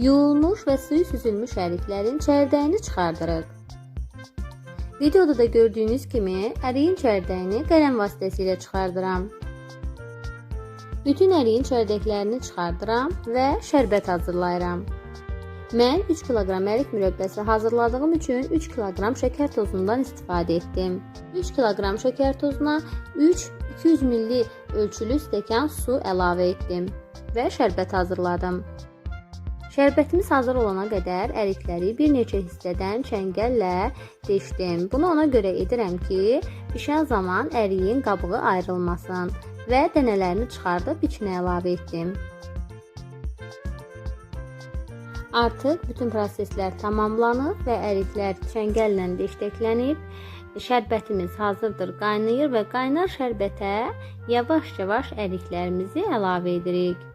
Yuyulmuş və suyu süzülmüş əriklərin çəyirdəyini çıxardırıq. Videoda da gördüyünüz kimi əriyin çəyirdəyini qələm vasitəsilə çıxardıram. Bütün əriyin çəyirdəklərini çıxardıram və şərbət hazırlayıram. Mən 3 kiloqram ərik mürəbbəsi hazırladığım üçün 3 kiloqram şəkər tozundan istifadə etdim. 3 kiloqram şəkər tozuna 3 200 milli ölçülü stəkan su əlavə etdim və şərbət hazırladım. Şərbətimiz hazır olana qədər ərikləri bir neçə hissədən çəngəllə deşdim. Bunu ona görə edirəm ki, bişən zaman əriyin qabığı ayrılmasın və dənələrini çıxardıb içinə əlavə etdim. Artıq bütün proseslər tamamlanıb və əriklər çəngəllə deşdəklənib. Şərbətimiz hazırdır, qaynayır və qaynar şərbətə yavaş-yavaş əriklərimizi əlavə edirik.